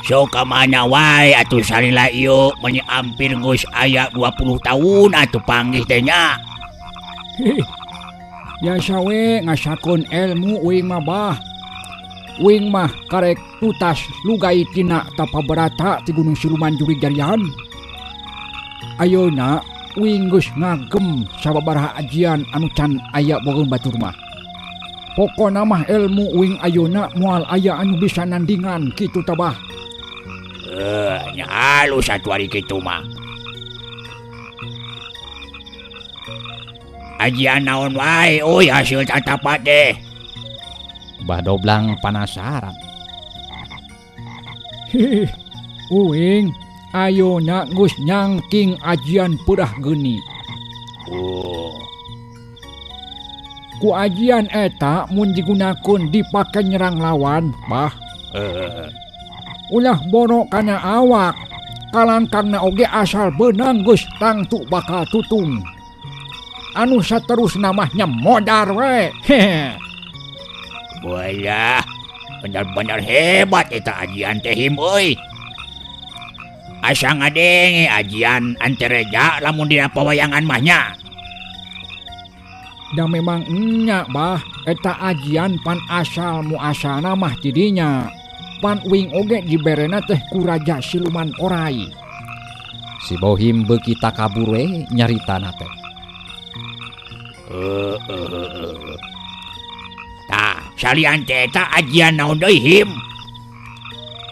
Sok ka mana wae atuh salila ieu meuni ampir geus aya 20 tahun atuh panggih teh nya. Biasa we ngasakeun ilmu uing mah bah. Uing mah karek tutas lugai tina tapabarata ti Gunung Siluman Jurig Jarian. Ayeuna uing geus ngagem sababaraha ajian anu can aya bogeun batur mah. Pokona mah ilmu uing ayeuna moal aya anu bisa nandingan kitu tabah. Nya halus atuh ari kitu mah. Ajian naon wae euy hasil tatapat teh. Bah Doblang panasaran. Hih, uing ayeuna geus nyangking ajian peurah geuni. Oh. Ku ajian eta mun digunakeun dipake nyerang lawan, bah. Ulah bono kana awak, kalangkangna oge asal beunang geus tangtu bakal tutung. Anu saterusna mah nya modar we. Bolah, bener-bener hebat eta ajian teh him euy. Asa ngadenge ajian Antareja lamun dina pawayangan mah nya. Da memang nya bah, eta ajian pan asal muasalna mah ti dinya. Pan uing oge diberena teh ku raja siluman orai. Si Bohim beuki takabur we nyaritana teh. Tah, salian teh eta ajian naon deui him?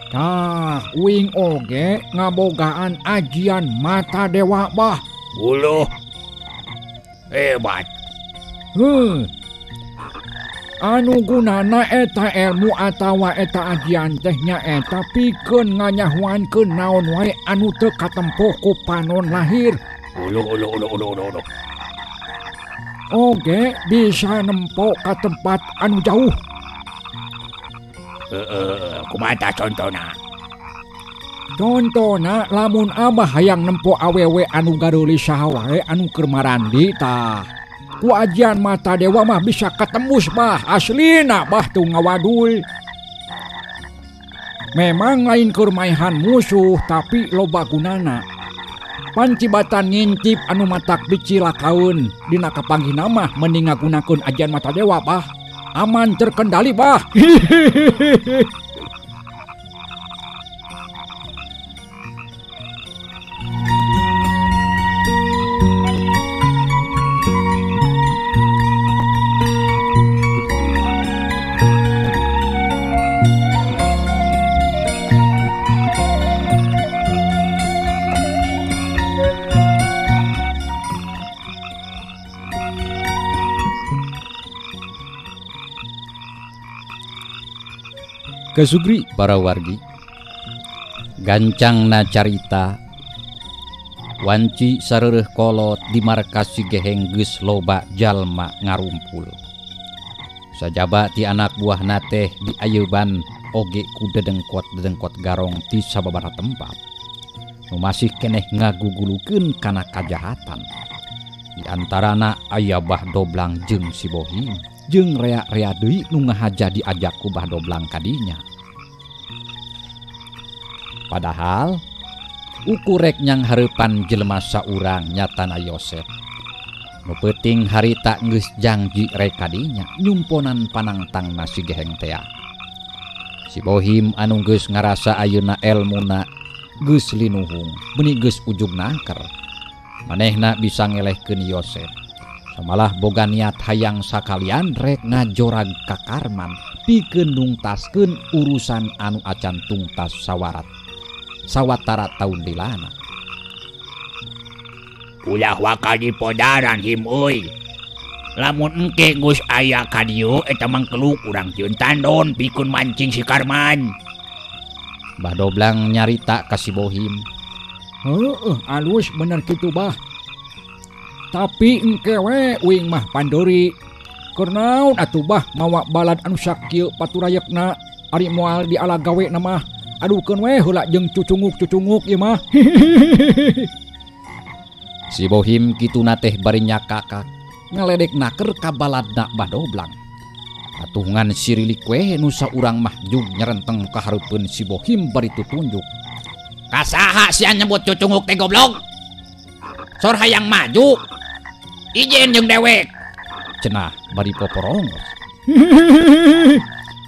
Tah, uing oge ngabogaan ajian mata dewa bah. Uluh. Hebat. Heuh. Anu gunana eta ilmu atawa eta ajian teh nyaeta pikeun nganyahuankeun naon wae anu teu katempo ku panon lahir. Uluh uluh uluh uluh uluh uluh. Oge bisa nempo ka tempat anu jauh. Kumaha tah contona? Contona lamun abah hayang nempo awewe anu gareulis saha wae anu keur marandi tah. Ku ajian mata dewa mah bisa ketembus bah, aslina bah tuh ngawadul. Memang lain keur maehan musuh tapi loba gunana. Pancibatan ngintip anu matak dicilakaeun dina kapanggihna mah mending ngagunakeun ajian mata dewa bah. Aman terkendali bah. Kesugri para wargi, gancangna carita wanci sareureun kolot di markas si Geheng geus loba jalma ngarumpul. Sajaba ti anak buahna teh diayeuban oge ku dedengkot-dedengkot garong ti sababaraha tempat. Nu masih keneh ngagugulukeun kana kajahatan. Di antarana aya Bah Doblang jeung si Bohim jeung rea-rea deui nu ngahaja diajak ku Bah Doblang kadinya. Padahal ukurek nyang hareupan jelema saurang nyatana Yosep. Nu peuting harita geus jangji rek kadinya nyumponan panangtangna si Geheng tea. Si Bohim anu geus ngarasa ayeuna elmuna geus linuhung, beuni geus ujug nangker. Manehna bisa ngelehkeun Yosep. Samalah boga niat hayang sakalian rek ngajorag ka Karman pikeun nungtaskeun urusan anu acan tungtas sawarat sawatara taun dilana. Ulah waka dipodaran him euy. Lamun engke geus aya ka dieu eta mangkeluk urang jieun tandon pikeun mancing si Karman. Bah Doblang nyarita ka si Bohim. Heueuh, alus bener kitu bah. Tapi engke we uing mah pandori. Keur naon atuh bah mawa balad anu sakieu paturayekna ari moal diala gawe na mah. Adukeun we heula jeung cucunguk-cucunguk ieu mah. Si Bohim kituna teh bari nyakakak ngaledek naker ka baladna Bah Doblang. Atuh ngan sirilik we nu saurang mah jug nyerenteng ka hareupeun si Bohim bari tutunjuk. Kasaha sia nyebut cucunguk teh goblok? Sor hayang maju. Ijen jeung dewek. Cenah bari poporongos.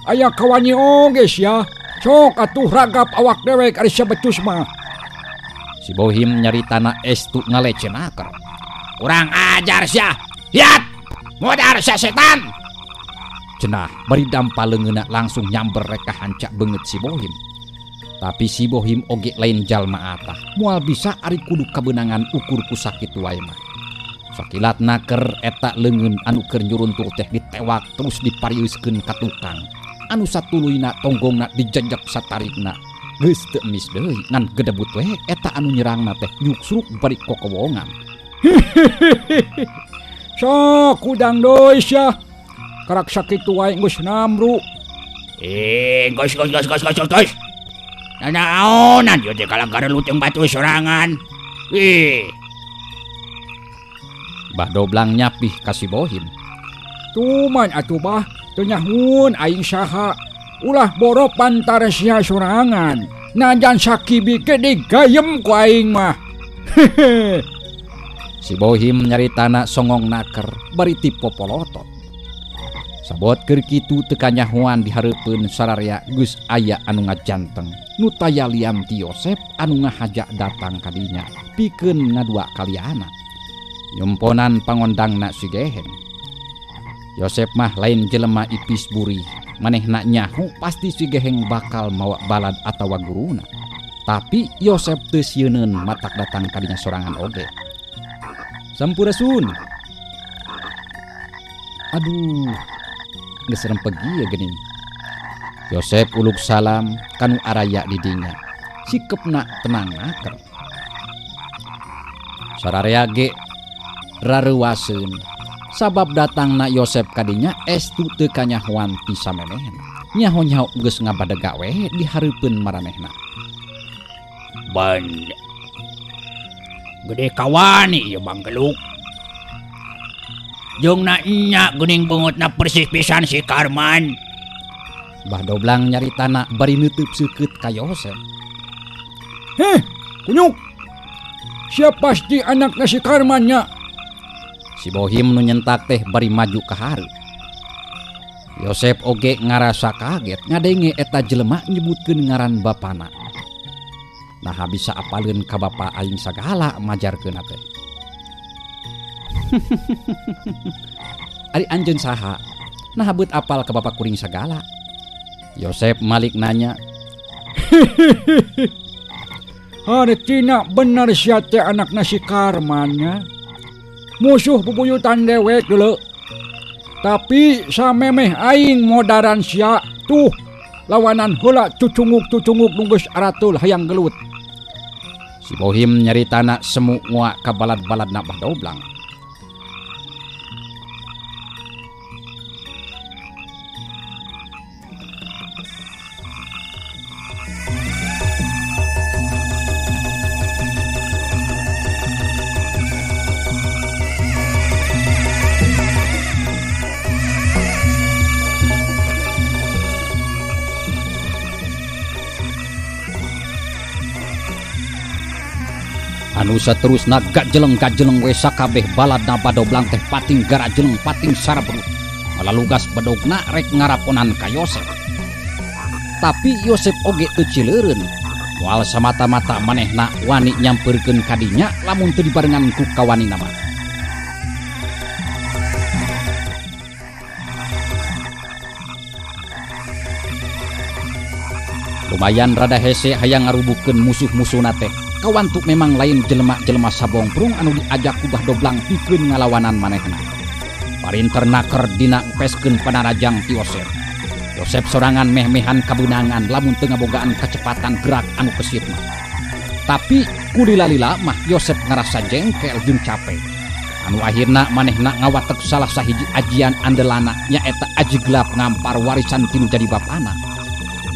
Aya kawani oge sia. Sok atuh ragap awak dewek ari sia becus mah. Si Bohim nyaritana estu ngalecenaker. Kurang ajar sia. Hiat. Modar sia setan. Cenah bari dampa leungeunna langsung nyamber rek ka hancak beungeut si Bohim. Tapi si Bohim oge lain jalma atah. Moal bisa ari kudu kabeunangan ukur ku sakitu wae mah. Sakilat naker eta leungeun anu keur nyuruntul teh ditewak terus dipariuskeun ka tukang. Anu satuluyna tonggongna dijejek satarikna. Geus teu emis deui ngan gedebut we eta anu nyerangna teh nyuksruk bari kokowongan. Sok kudang deui sia. Karak sakitu wae geus namru. Geus geus geus geus geus geus. Nanaonan ieu teh kalah garelut jeung batu sorangan. Ih. Bah Doblang nyapih ka si Bohim. Tuman atuh bah, teu nyahueun aing saha. Ulah boro pantar sia sorangan. Najan sakibi ge digayem ku aing mah. Si Bohim nyaritana songong naker bari tipopolotot. Sabot keur kitu teu kanyahoan di hareupeun sararea geus aya anu ngajanteng. Nu taya lian ti Yosep anu ngahaja datang ka dinya pikeun ngadua kaliana. Nyumponan pangondangna si Geheng. Yosep mah lain jelema ipis burih. Manehna nyaho pasti si Geheng bakal mawa balad atawa guruna. Tapi Yosep teu sieuneun matak datang ka dinya sorangan oge. Sampurasun. Aduh, geus rempeg ieu geuning. Yosep uluk salam kanu araya di dinya. Sikepna tenang naker. Sararea ge rareuwaseun. Sabab datangna Yosep kadinya estu teu kanyahoan ti samemehna. Nyaho-nyaho geus ngabadega we di hareupeun maranehna. Ban gede kawani ieu Bang Geluk. Jeung na nya geuning beungeutna persis pisan si Karman. Bah Doblang nyaritana bari neuteub seukeut ka Yosep. Heh, kunyuk. Sia pasti anakna si Karman nya. Si Bohim nu nyentak teh bari maju ka hareup. Yosep oge ngarasa kaget ngadenge eta jelema nyebutkeun ngaran bapana. Naha bisa apaleun ka bapa aing sagala majarkeunna teh. Ari anjeun saha? Naha beut apal ka bapa kuring sagala? Yosep malik nanya. Hartina bener sia teh anakna si Karman nya. Musuh bubuyutan dewek dulu. Tapi samemeh aing modaran sia tuh lawanan heula cucunguk-cucunguk nu geus aratul hayang gelut. Si Bohim nyaritana semu ngua ka balad-baladna Bah Doblang. Anu saterusna gajeleng-gajeleng we sakabeh baladna Bah Doblang teh pating garajeleng pating sarabrut. Malalugas bedogna rek ngaraponan ka Yosep. Tapi Yosep oge teu cileureun. Moal samata-mata manehna wani nyampeurkeun ka dinya lamun teu dibarengan ku kawanina mah. Lumayan rada hese hayang ngarubukeun musuh-musuhna teh. Kawantuk memang lain jelema-jelema sabongprung anu diajak ku Bah Doblang pikeun ngalawanan manehna. Parinter naker dina ngpeskeun panarajang ti Yosep. Yosep sorangan meh-mehan kabeunangan lamun teu ngabogaan kacepatan gerak anu kesit mah. Tapi kulila-lila mah Yosep ngarasa jengkel jeung capek. Anu akhirna manehna ngawatek salah sahiji ajian andelana nyaeta aji gelap ngampar warisan tinu jadi bapana.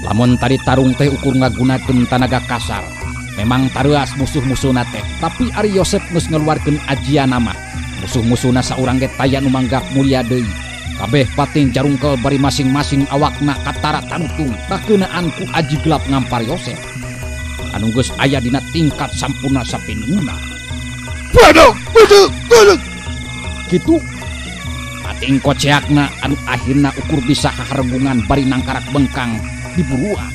Lamun tadi tarung teh ukur ngagunakeun tanaga kasar. Memang taruas musuh-musuhna teh, tapi ari Yosep geus ngeluarkeun ajian mah. Musuh-musuhna saurang ge taya nu manggap mulia deui. Kabeh pating jarungkel bari masing-masing awakna katara tanutung kakeunaan ku aji gelap ngampar Yosef. Anu geus aya dina tingkat sampurna sapinuna. Waduh, waduh, waduh. Kitu pating koceakna anu akhirna ukur bisa hahargungan bari nangkarak bengkang diburuan.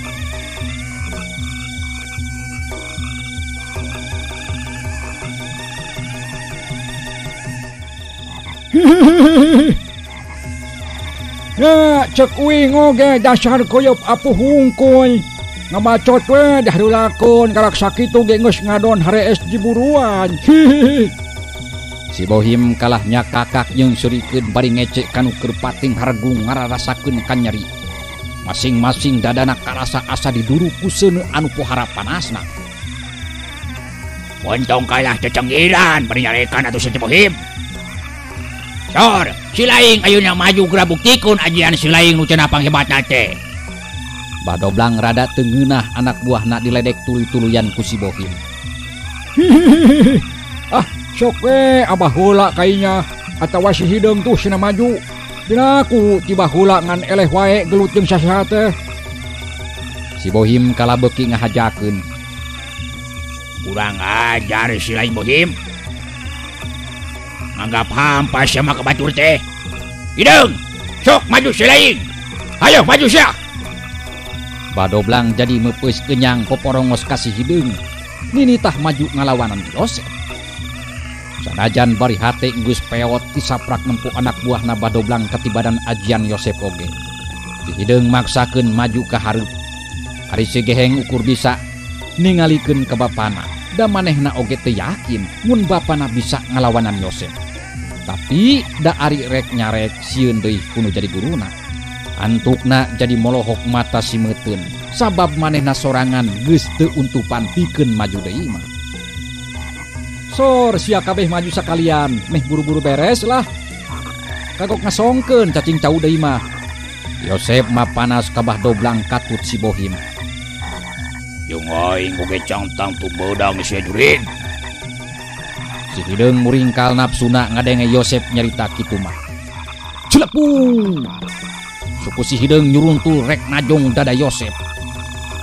Ya, cek uing oge dasar koyop apuh hungkul. Ngabacot we dah dilakon kalak sakitu ge geus ngadon harees diburuan. Si Bohim kalah nyakakak jeung seurikeun bari ngecek kanu keur pating hargung ngararasakeun kanyeri. Masing-masing dadana karasa asa diduru ku seuneu anu pohara panasna. Pontong kalah cecenggilan bari nyarekan atuh si Bohim. Sor, si laing ayeuna maju geura buktikun ajian si laing nu cenah panghebatna teh. Badoblang rada teu ngeunah anak buahna diledek tuluy-tuluyan ku si Bohim. Ah, sok we abah heula kainya atawa si hideung tuh cenah maju. Dina ku tiba heula ngan eleh wae gelut jeung sasaha teh. Si Bohim kalah beuki ngahajakeun. Kurang ajar si laing Bohim. Anggap hampa sama kebatur teh. Hideung, sok maju si laing. Ayo maju sia. Badoblang jadi meupeus kenyang poporongos ka si hideung. Ninitah maju ngalawanan Yosef. Sanajan bari hate geus peot tisaprak nempo anak buahna Badoblang katibadan ajian Yosef oge. Si hideung maksakeun maju ka hareup. Ari si geheng ukur bisa ningalikeun ka bapana. Da manehna oge teu yakin mun bapana bisa ngalawanan Yosef. Tapi da ari rek nyarek sieun deui kudu jadi guruna. Antukna jadi molohok mata si meuteun sabab manehna sorangan geus teu untupan pikeun maju deui mah. Sor sia kabeh maju sakalian meh buru-buru beres lah. Kagok ngasongkeun cacing cau deui mah. Yosef mah panas kabah doblang katut si Bohim. Jeung aing oge cangtang tu beudang sia jurig. Si hideung muringkal napsuna ngadenge Yosef nyarita kitu mah. Cilepu. Suku si hideung nyuruntul rek najong dada Yosef.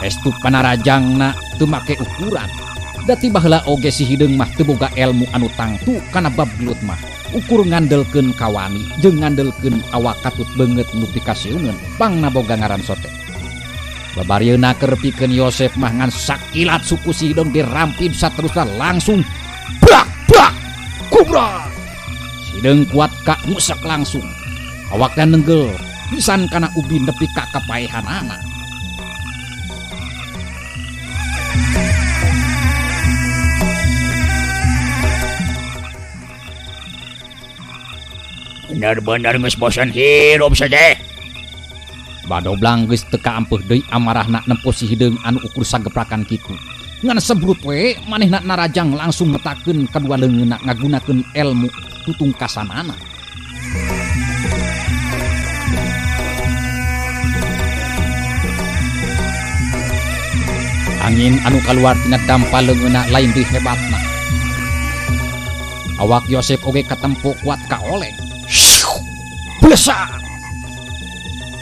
Estu panarajangna teu make ukuran. Da tiba heula oge si hideung mah teu boga elmu anu tangtu kana bab gelut mah. Ukur ngandelkeun kawani jeung ngandelkeun awak katut beungeut nu pikasieuneun pangna boga ngaran sote. Babarieuna keur pikeun Yosef mah ngan sakilat suku si hideung dirampib saterusna langsung brak brak kubra. Si hideung kuat ka ngusek langsung. Awakna nenggel pisan kana ubin nepi ka kapaehanana. Bener-bener geus bosan hirup sadeh. Badoblang geus teu kaampeuh deui amarahna nempo si hideung anu ukur sageprakan kitu. Ngan sebrut we manehna narajang langsung metakeun kadua leungeunna ngagunakeun elmu tutungkasanana. Angin anu kaluar tina dampa leungeunna lain deui hebatna. Awak Yosef oge katempo kuat kaoleng. Blesak!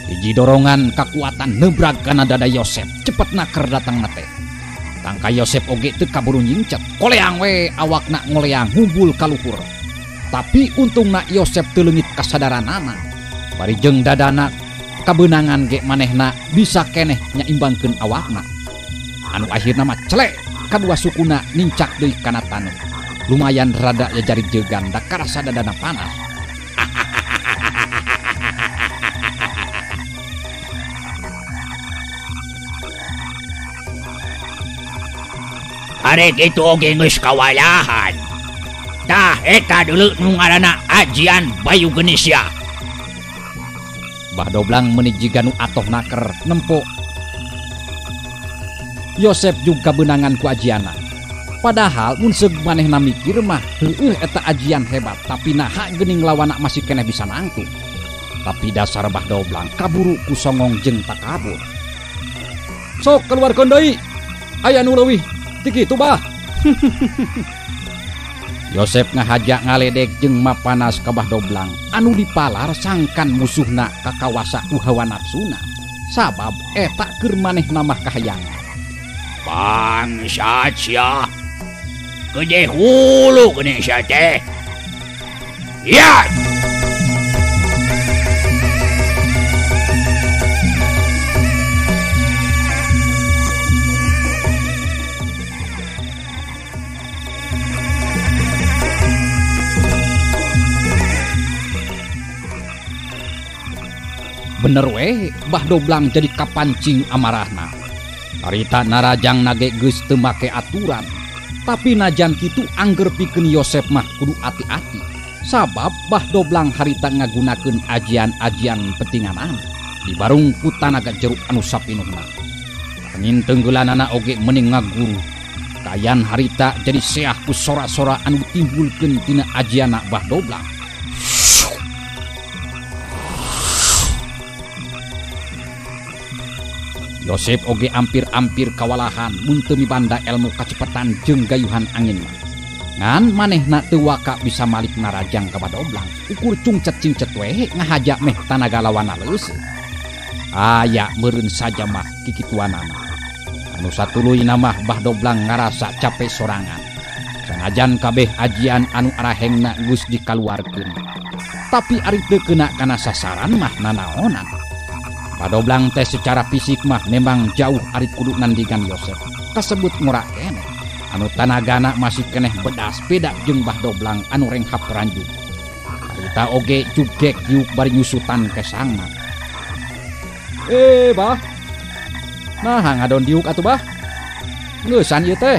Hiji dorongan kakuatan nebrag kana dada Yosef, cepet naker datang teh. Tangka Yosef oge teu kaburu nyingcet, koleang we awakna ngoleang ngumpul ka luhur. Tapi untungna Yosef teu leungit kasadaranana. Bari jeung dadana kabeunangan ge manehna bisa keneh nyaimbangkeun awakna. Anu akhirna mah celek kadua sukuna nincak deui kana taneuh. Lumayan rada jajari jegan da karasa dadana panas. Arek itu oge geus kawalahan. Tah eta deuleu nu ngaranna ajian Bayu Genesia. Bah Doblang meuni jiga nu atoh naker nempo. Yosef juga beunangan ku ajiana. Padahal mun seug manehna mikir mah heueuh eta ajian hebat, tapi naha geuning lawanna masih keneh bisa nangtung. Tapi dasar Bah Doblang kaburu ku songong jeung takabur. Sok keluarkeun deui. Aya nu leuwih ti kitu bah. Yosep ngahaja ngaledek jeung mapanas ka Bah Doblang anu dipalar sangkan musuhna kakawasa ku hawa nafsuna sabab eta keur manehna mah kahayangan. Bangsat sia. Gede hulu geuning sia teh. Ya. Bener weh, Bah Doblang jadi kapancing amarahna. Harita narajang nage geus teu make aturan. Tapi najan kitu angger pikeun Yosep mah kudu ati-ati. Sabab Bah Doblang harita ngagunakeun ajian-ajian petinganan dibarung ku tanaga jeruk anu sapinuhna. Angin tenggelanana oge meuning ngaguru. Kayan harita jadi seah ku sora-sora anu ditimbulkeun tina ajianna Bah Doblang. Yosep oge ampir-ampir kawalahan mun teu mibanda elmu kacepetan jeung gayuhan angin mah. Ngan manehna teu waka bisa malik narajang ka Bah Doblang. Ukur cungcet-cingcet we ngahaja meh tanaga lawanna leuseut. Aya meureun saja mah kikituanana. Anu satuluyna mah Bah Doblang ngarasa cape sorangan. Sanajan kabeh ajian anu arahengna geus dikaluarkeun. Tapi ari teu kena kana sasaran mah nanaonan. Bah Doblang teh secara fisik mah memang jauh ari kudu nandingan Yosep. Kasebut ngora keneh. Anu tanagana masih keneh bedas beda jeung Bah Doblang anu renghap ranjug. Harita oge jugek diuk bari nyusutan kesangna. Bah. Nah, ngadon diuk atuh bah. Geusan ieu teh.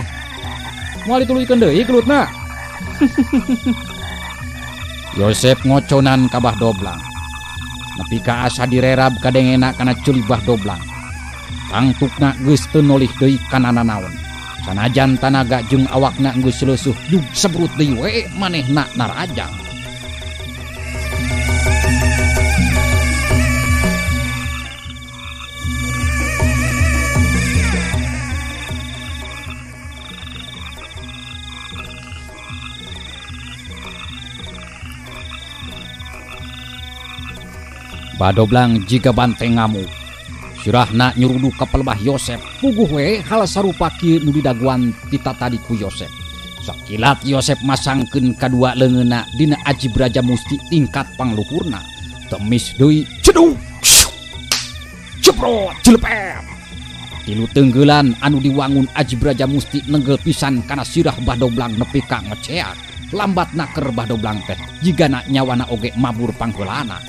Moal dituluykeun deui gelutna. Yosep ngoconan ka Bah Doblang. Nepi ka asa direrab kadengena kana ceuli Bah Doblang. Tangtukna geus teu nolih deui kana nanaon. Sanajan tanaga jeung awakna geus leusuh jug sebrut deui we manehna narajang. Bah Doblang jiga banteng ngamuk. Sirahna nyurudu ka pelebah Yosep. Puguh we hal sarupa kieu nu didaguan tita tadi ku Yosep. Sakilat Yosep masangkeun kadua leungeunna dina aji braja musti tingkat pangluhurna. Temis deui ceduk. Ceprot cilepet. Tilu tenggelan anu diwangun aji braja musti nenggel pisan kana sirah Bah Doblang nepi ka ngeceak. Lambat naker Bah Doblang teh jigana nyawana oge mabur pangheulana.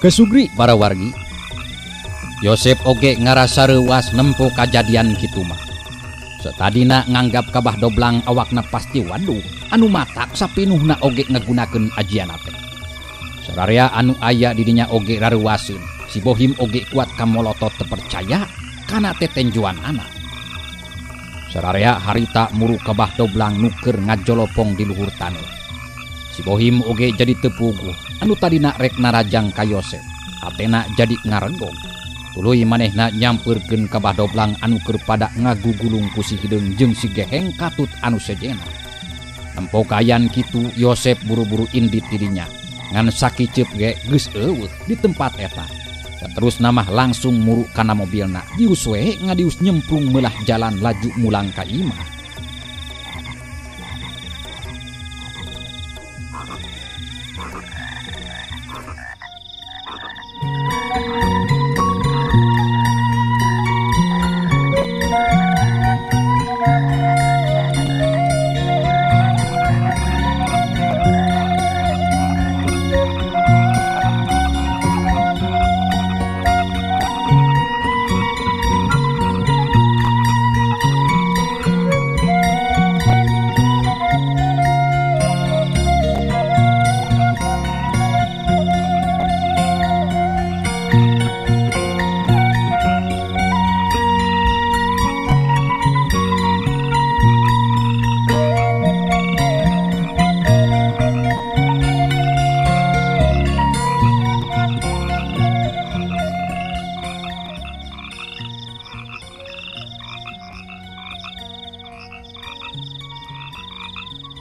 Kesugri para wargi, Yosep oge ngarasa reuas nempo kajadian kitu mah. Satadina nganggap ka Bah Doblang awakna pasti waduh, anu matak sapinuhna oge ngagunakeun ajianna teh. Sararea anu aya di dinya oge rareuwaseun, si Bohim oge kuat kamolotot teu percaya kana tetenjuanana. Sararea harita muru ka Bah Doblang nu keur ngajolopong di luhur taneuh. Si Bohim oge jadi teu puguh, anu tadina rek narajang ka Yosep, hatena jadi ngaregong. Tuluy manehna nyampeurkeun ka Bah Doblang anu keur pada ngagugulung ku si hideung jeung si geheng katut anu sejena. Nempo kayan kitu Yosep buru-buru indit di dinya. Ngan sakiceup ge geus eueuh di tempat eta. Terus namah langsung muru kana mobilna. Dius we ngadius nyemplung meulah jalan laju mulang ka imah.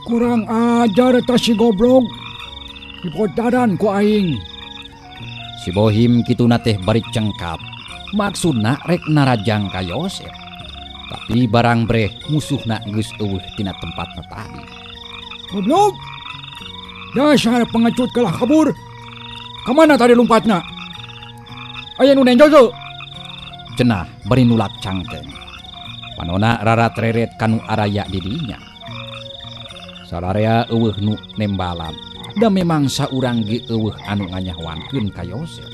Kurang ajar eta si goblok. Dipodaran ku aing. Si Bohim kituna teh bari cengkap. Maksudna rek narajang ka Yosep. Tapi barang breh musuhna geus eueuh tina tempatna tadi. Goblok. Dasar pengecut kalah kabur. Kamana tadi lompatna? Aya nu nenjol teu? Cenah bari nulak cangkeng. Panona rarat-reret kanu araya di dinya. Sararea eueuh nu nembalan. Da memang saurang ge eueuh anu nganyahoankeun ka Yosep.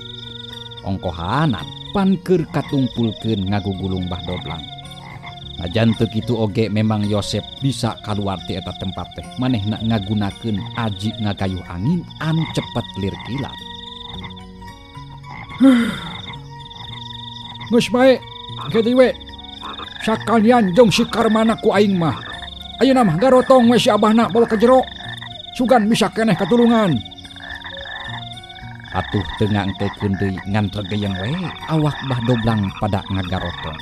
Ongkohanan pan keur katungpulkeun ngagugulung Bah Doblang. Najan teu kitu oge memang Yosep bisa kaluar ti eta tempat teh manehna ngagunakeun aji ngagayuh angin anu cepet lir kilat. Geus bae, kitu we. Sakalian jeung si Karmana ku aing mah. Ayeuna mah garotong we si abahna bawa ka jero. Sugan bisa keneh katulungan. Atuh teu ngangtekeun deui ngan regeyeng we awak Bah Doblang pada ngagarotong.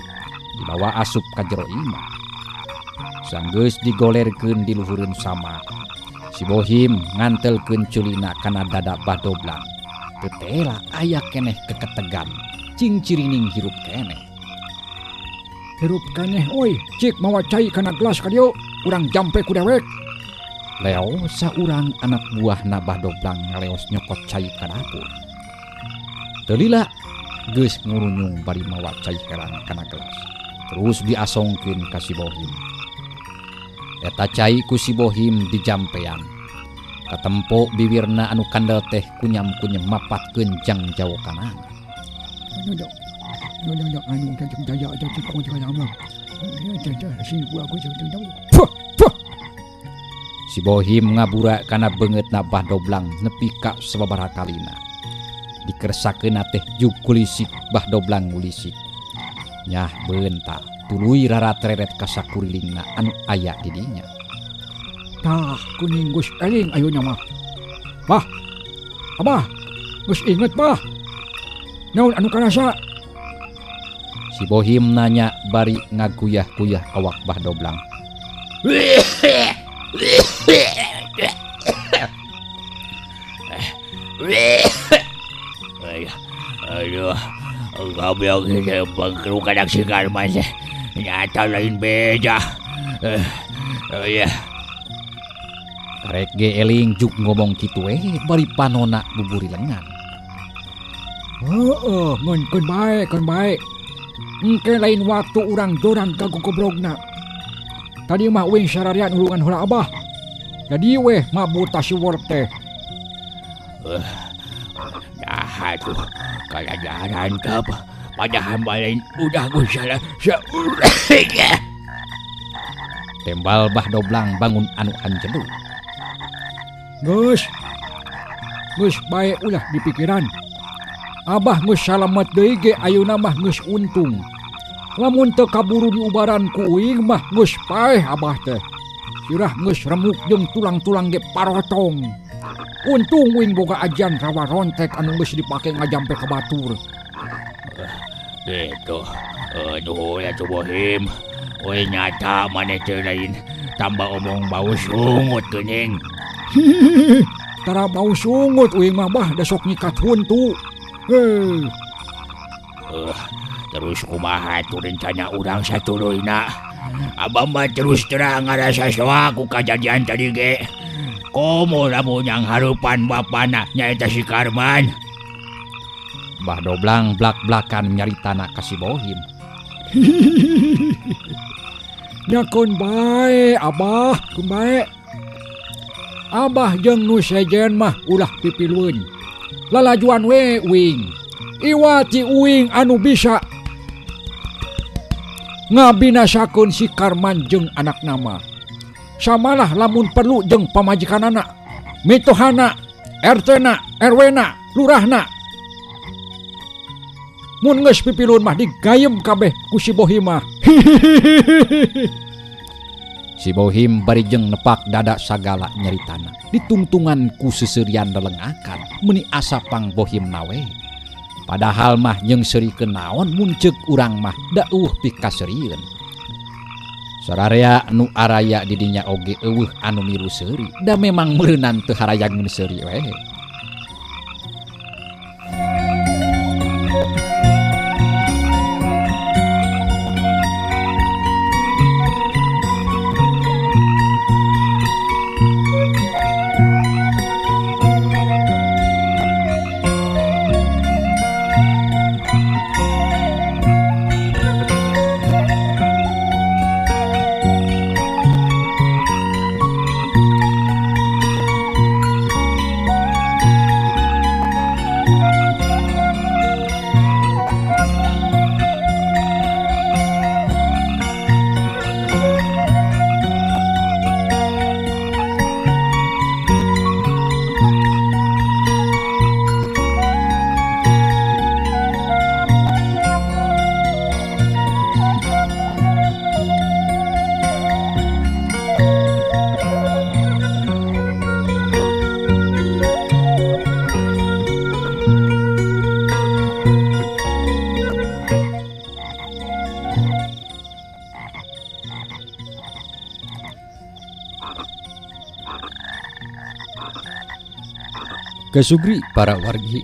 Dibawa asup ka jero imah. Sanggeus digolerkeun di luhureun sama. Si Bohim ngantelkeun culina kana dada Bah Doblang. Teu tela aya keneh keketegan. Cing cirining hirup keneh. Hirup keneh oi, cik mawa cai kana gelas ka dieu, urang jampe ku dewek. Leo saurang anak buahna Bah Doblang ngaleos nyokot cai ka dapur. Teu lila geus ngurunyung bari mawa cai herang kana gelas. Terus diasongkeun ka si Bohim. Eta cai ku si Bohim dijampean. Katempo biwirna anu kandel teh kunyam-kunyam mapatkeun jang jawokanana. Si Bohim ngabura kana beungeutna Bah Doblang nepi ka sababaraha kalina. Dikersakeunna teh jug kulisik Bah Doblang ngulisik. Nyah beunta tuluy rarat-reret ka sakurilingna anu aya di dinya. Tah kuning geus eling ayeuna mah. Bah. Abah, geus inget bah. Naon anu karasa? Si Bohim nanya bari ngaguyah-guyah awak Bah Doblang. Aduh, goblok bangkru kadak si Karman teh. Nyata lain beja. Ya. Karek ge eling juk ngomong kitu we bari panona buburi lengan. Heeh, ngan keun bae, keun bae. Engke lain waktu urang jorang ka gogoblogna. Tadi mah uing sararian nulungan heula abah. Jadi weh mabur ta si Wolf teh. Dah tuh kalajaran kap padahal lain udah gue salah. Tembal Bah Doblang bangun anu anjeduh. Geus. Geus bae ulah dipikiran. Abah geus salamet deui ge ayeuna mah geus untung. Lamun teu kaburu diubaran ku uing mah geus paeh abah teh. Sirah geus remuk jeung tulang-tulang ge parotong. Untung uing boga ajian rawa rontek anu geus dipake ngajampe ka batur. Gitu. Aduh ya tuh Bohim. Oi nyata maneh teh lain tambah omong bau sungut geuning. Tara bau sungut uing mah bah da sok nyikat huntu. Heuh. Terus kumaha tuh rencana urang satuluyna? Abah mah terus terang ngarasa soa ku kajadian tadi ge. Komo lamun yang harupan bapana nyaeta si Karman. Bah Doblang blak-blakan nyaritana ka si Bohim. Nyakeun bae abah, keun bae. Abah jeung nu sejen mah ulah pipilueun. Lalajuan we uing. Iwati uing anu bisa ngabinasakeun si Karman jeung anakna mah. Samalah lamun perlu jeung pamajikanana, mitohana, RT-na, RW-na, lurahna. Mun geus pipilun mah digayem kabeh ku si Bohim mah. Si Bohim bari jeung nepak dada sagala nyaritana. Ditungtungan ku seuseurian lelengakan meuni asa pang Bohim nawe. Padahal mah nyeungseurikeun naon mun ceuk urang mah da eueuh pikaseurieun. Sararea nu araya di dinya oge eueuh anu milu seuri, da memang meureunan teu harayangeun seuri we. Kesugri para wargi.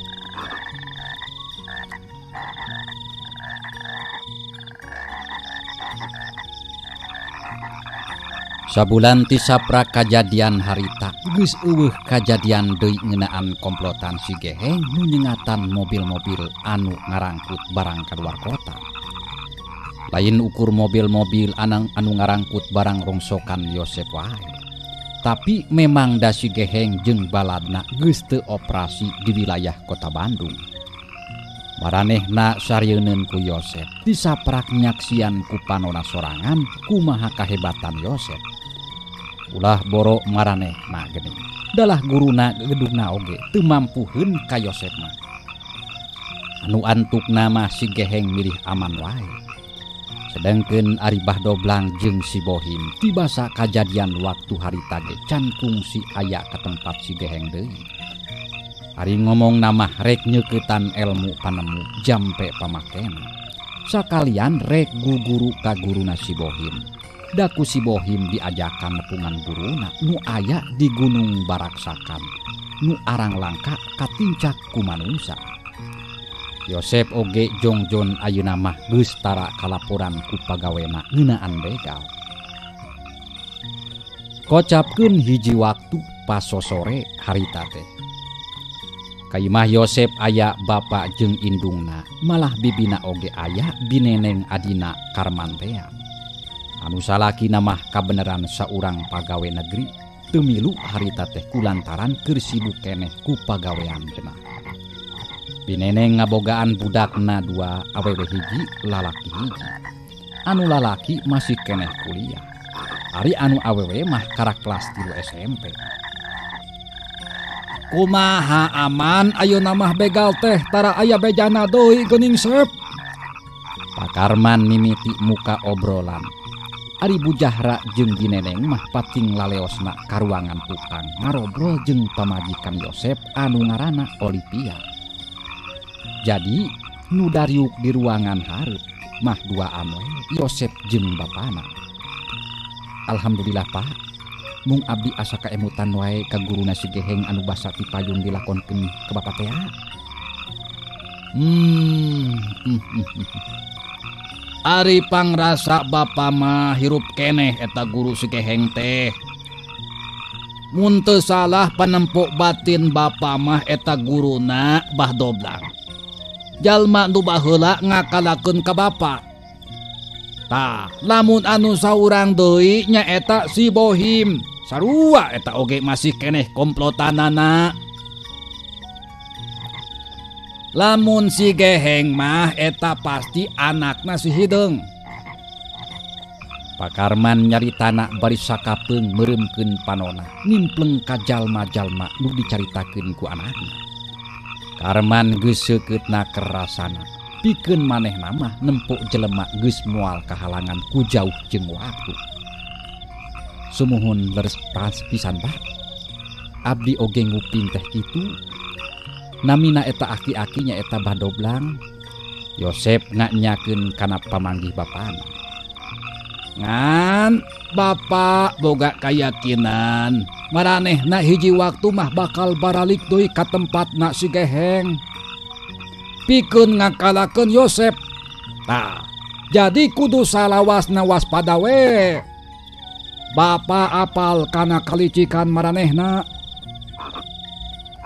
Sabulan ti sapra kajadian harita geus eueuh kajadian deui ngeunaan komplotan si Geheng nu nyengatan mobil-mobil anu ngarangkut barang ka luar kota. Lain ukur mobil-mobil anang anu ngarangkut barang rongsokan Yosep wae. Tapi memang da si Geheng jeung baladna geus teu operasi di wilayah kota Bandung. Maranehna sarieun ku Yosep, disaprak nyaksian ku panona sorangan kumaha kahebatan Yosep. Ulah boro maranehna geuning, dalah guruna gedungna oge teu mampuheun ka Yosep mah. Anu antukna mah si Geheng milih aman wae. Sedangkeun ari Bah Doblang jeung si Bohim tibasa kajadian waktu harita ge can kungsi aya ka tempat si Geheng deui. Ari ngomong namah rek nyeuketan elmu panemu jampe pamakena. Sakalian rek guguru ka guruna si Bohim. Da ku si Bohim diajakan nepungan guruna nu aya di Gunung Baraksakan, nu arang langka katincak ku manusa. Yosep oge jongjon ayeuna mah geus tara kalaporan ku pagawena ngeunaan begal. Kocapkeun hiji waktu pasosore harita teh. Ka imah Yosep aya bapa jeung indungna, malah bibina oge aya bineneng adina Karman tea. Anu salakina mah kabeneran saurang pagawe negeri, teu milu harita teh kulantaran keur sibuk keneh ku pagawean cenah. Bineneng ngabogaan budakna dua, awewe hiji, lalaki hiji. Anu lalaki masih keneh kuliah. Ari anu awewe mah karak kelas 3 SMP. Kumaha aman ayeuna mah begal teh tara aya bejana deui geuning Sep. Pak Karman mimiti muka obrolan. Ari Bu Jahra jeung Bineneng mah pating laleosna ka ruangan tukang ngarobrol jeung pamajikan Yosep anu ngaranna Olivia. Jadi nu dariuk di ruangan hareup mah duaan we Yosep jeung bapana. Alhamdulillah Pak, mung abdi asa kaemutan wae ka guruna si Geheng anu basa ti payun dilakonkeun ka bapa tea. Ari pangrasa bapa mah hirup keneh eta guru si Geheng teh. Mun teu salah panempok batin bapa mah eta guruna Bah Doblang. Jalma nu baheula ngakalakeun ka bapa. Tah, lamun anu saurang deui nyaeta si Bohim. Sarua eta oge masih keneh komplotanana. Lamun si Geheng mah eta pasti anakna si Hideung. Pak Karman nyaritana bari sakapeung meureumkeun panona, nimpleng ka jalma-jalma nu dicaritakeun ku anakna. Karman geus seukeutna kerasana, pikeun manehna mah nempok jelema geus moal kahalangan ku jauh jeung waktu. Sumuhun leres pas pisan Pak. Abdi oge nguping teh kitu. Namina eta aki-aki nyaeta Bah Doblang. Yosep nganyakeun kana pamanggih bapana. Ngan Bapak boga kayakinan maranehna hiji waktu mah bakal baralik deui ka tempatna si Geheng. Pikeun ngakalakeun Yosep. Tah, jadi kudu salawasna waspada we. Bapak apal kana kalicikan maranehna.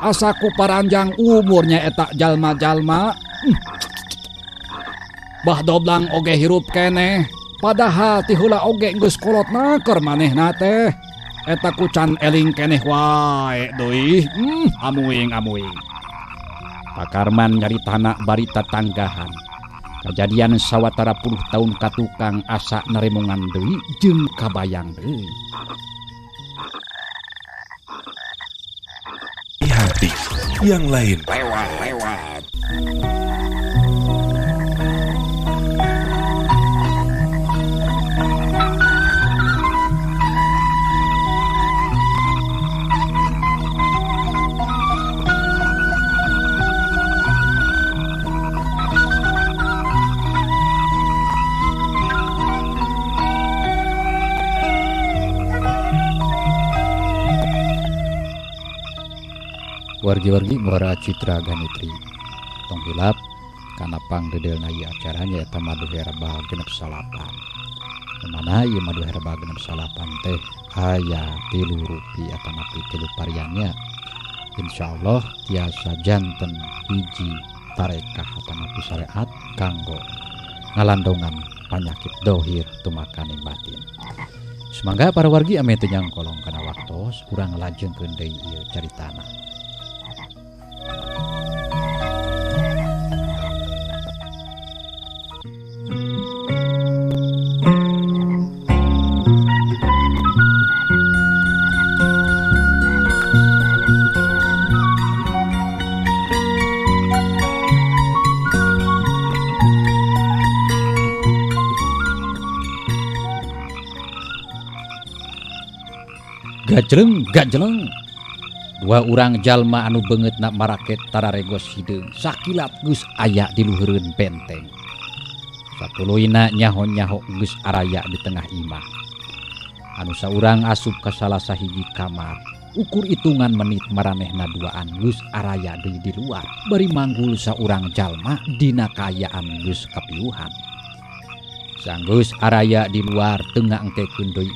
Asa ku paranjang umurnya eta jalma-jalma. Bah Doblang oge hirup keneh. Padahal ti heula oge geus kolot naker manehna teh. Eta ku can eling keneh wae deui. Amuing-amuing. Pak Karman nyaritana bari tatanggahan. Kajadian sawatara puluh tahun katukang asa naremongan deui jeung kabayang deui. Hati yang lain lewat-lewat. Wargi-wargi Muara Citra Ganitri tong hilap kana pangdedelna ieu acara nyaeta Madu Herbal genep salapan. Mana ieu Madu Herbal genep salapan teh aya 3 rupi atanapi 3 variannya. Insyaallah tiasa janten hiji tarekah atanapi syariat kanggo ngalandongan panyakit dohir tumakaning batin. Sumangga para wargi ame teu nyangkolong kana waktos urang lajengkeun deui ieu caritana. Gajleng, gajleng. Dua urang jalma anu beungeutna maraket tararegos hideung sakilat geus aya di luhureun benteng. Satuluyna nyaho-nyaho geus araya di tengah imah. Anu saurang asup ka salah sahiji kamar. Ukur hitungan menit maranehna duaan geus araya deui di luar. Bari manggul saurang jalma dina kaayaan geus kapiuhan. Sanggeus araya di luar teu ngaengkekeun deui.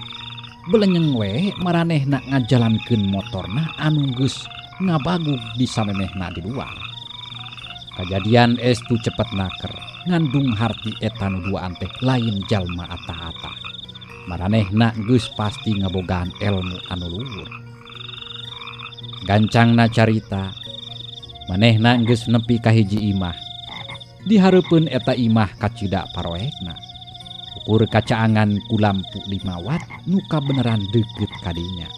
Belenyeng we maranehna ngajalankeun motorna anu geus ngabagug di samemehna di luar. Kajadian estu cepet naker ngandung harti eta nu duaan teh lain jalma atah-atah. Maranehna geus pasti ngabogaan elmu anu luhur. Gancangna carita manehna geus nepi ka hiji imah. Dihareupeun eta imah kacida paroekna. Ukur kacaangan ku lampu 5 watt nu kabeneran deukeut kadinya.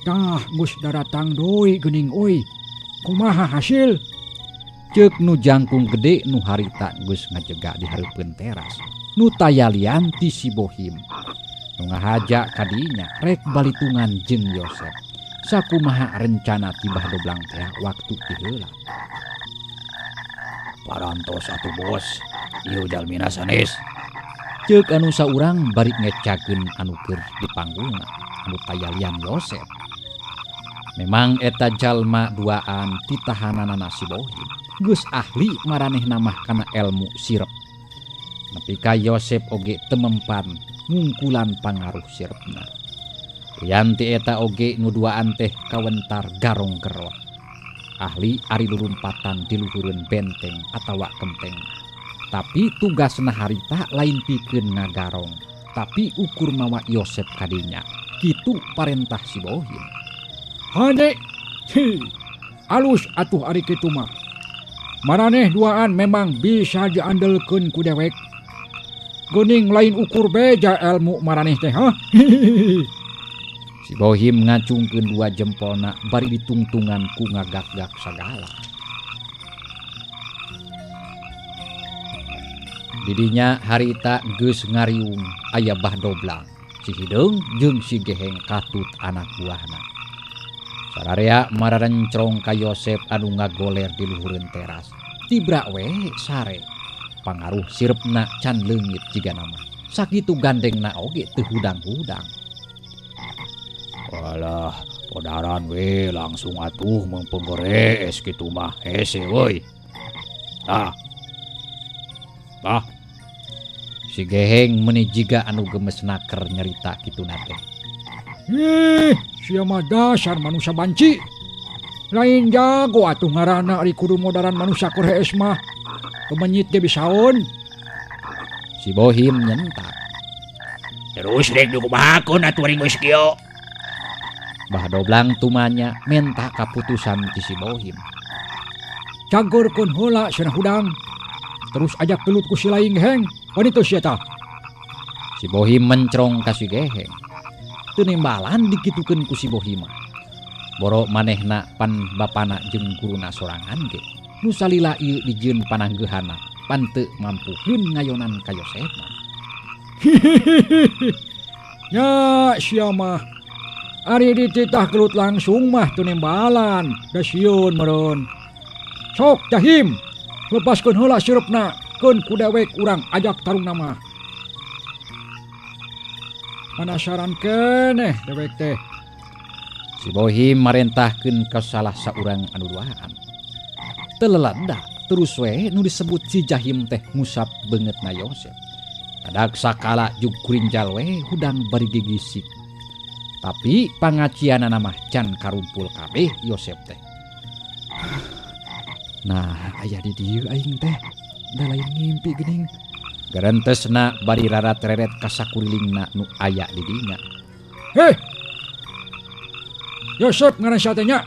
Tah geus daratang deui geuning euy. Kumaha hasil? Ceuk nu jangkung gede nu harita geus ngajega di hareupeun teras. Nu tayalian ti si Bohim. Nu ngahaja kadinya rek balitungan jeung Yosep. Sakumaha rencana tibah Doblang teh waktu ti heula. Parantos atuh bos, ieu jalmina sanes. Ceuk anu saurang bari ngecakeun anu keur di panggungna anu tayalian Yosep. Memang eta jalma duaan titahananana si Bohim. Geus ahli maranehna mah kana elmu sirep. Nepi ka Yosep oge temempan ngungkulan pangaruh sirepna. Yanti eta oge nu duaan teh kawentar garong gerot. Ahli ari lurumpatan di luhureun benteng atawa kenteng. Tapi tugasna harita lain pikeun ngagarong, tapi ukur mawa Yosep kadinya. Kitu parentah si Bohim. Hade, hi, alus atuh ari kitu mah. Maraneh duaan memang bisa diandelkeun ku dewek. Geuning lain ukur beja elmu maraneh teh, ha? Si Bohim ngacungkeun dua jempolna bari ditungtungan ku ngagak-gak sagala. Didinya harita geus ngariung aya Bah Doblang, si Hideung jeung si Geheng katut anak buahna. Sararea mararencrong ka Yosep anu ngagoler di luhureun teras. Tibra we sare. Pangaruh sirepna can leungit jiga nama. Sakitu gandengna oge teu hudang-hudang. Alah, podaran we langsung atuh mengpenggeres kitu mah hese euy. Tah. Tah. Si Geheng meuni jiga anu gemes naker nyarita kituna teh. Ih, sia mah dasar manusia banci. Lain jago atuh ngaranna ari kudu modaran manusia keur hees mah. Kemenyit ge bisaon. Si Bohim nyentak. Terus rek dikumahakeun atuh ari geus kieu. Bah Doblang tumanya menta kaputusan ti si Bohim. Cagorkeun heula cenah hudang. Terus ajak gelut ku si lain Geheng. Wani teu sia tah. Si Bohim mencrong ka si Geheng. Teu nembalan dikitukeun ku si Bohim mah. Boro manehna pan bapana jeung guruna sorangan ge. Nu salila ieu dijieun pananggeuhana pan teu mampukeun ngayonan ka Yosef mah. Nya sia mah. Ari dititah gelut langsung mah teu nembalan, da sieun meureun. Sok Jahim, lepaskeun heula sireupna, keun ku dewek urang ajak tarungna mah. Penasaran keneh dewek teh. Si Bohim marentahkeun ka salah saurang anu duaan. Teu lelanda terus we nu disebut si Jahim teh ngusap beungeutna Yosef. Kadak sakala jug kurinjal we hudang bari gigisik. Tapi pangacianana mah can karumpul kabeh Yosef teh. Nah, aya di dieu aing teh. Da lain ngimpi geuning. Garentesna bari rarat-reret ka sakurilingna nu aya di dinya. Heh. Yosef ngaran sia teh nya.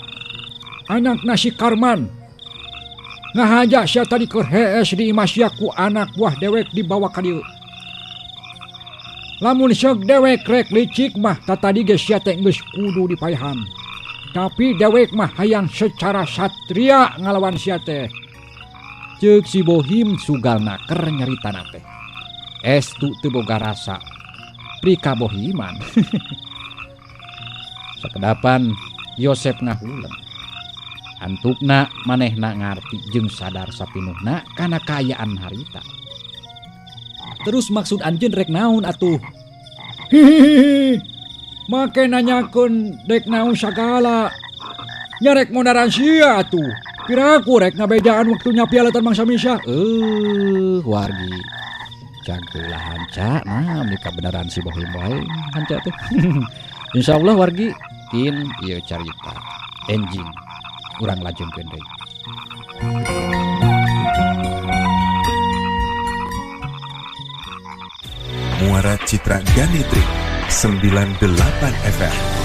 Anakna si Karman. Ngahaja sia tadi keur hees di imah sia ku anak buah dewek dibawa ka dieu. Lamun seug dewek rek licik mah tatadi ge sia teh geus kudu dipaehan. Tapi dewek mah hayang secara satria ngalawan sia teh. Ceuk si Bohim sugal naker nyaritana teh. Estu teu boga rasa pri kabohiman. Sakedapan Yosef ngahuleng. Antukna manehna ngarti jeung sadar sapinuhna kana kaayaan harita. Terus maksud anjeun rek naon atuh? Hihihi. Make nanyakeun dek naon sagala. Nya rek modaran sia atuh. Piraku rek ngabejaan waktu nyapialatan mangsa misah. Wargi. Jagolah hanca, nah ini kebenaran si Bohim wae hanca teh. Insyaallah wargi kin ieu carita enjing urang lajengkeun deui. Muara Citra Ganitri 98 FM.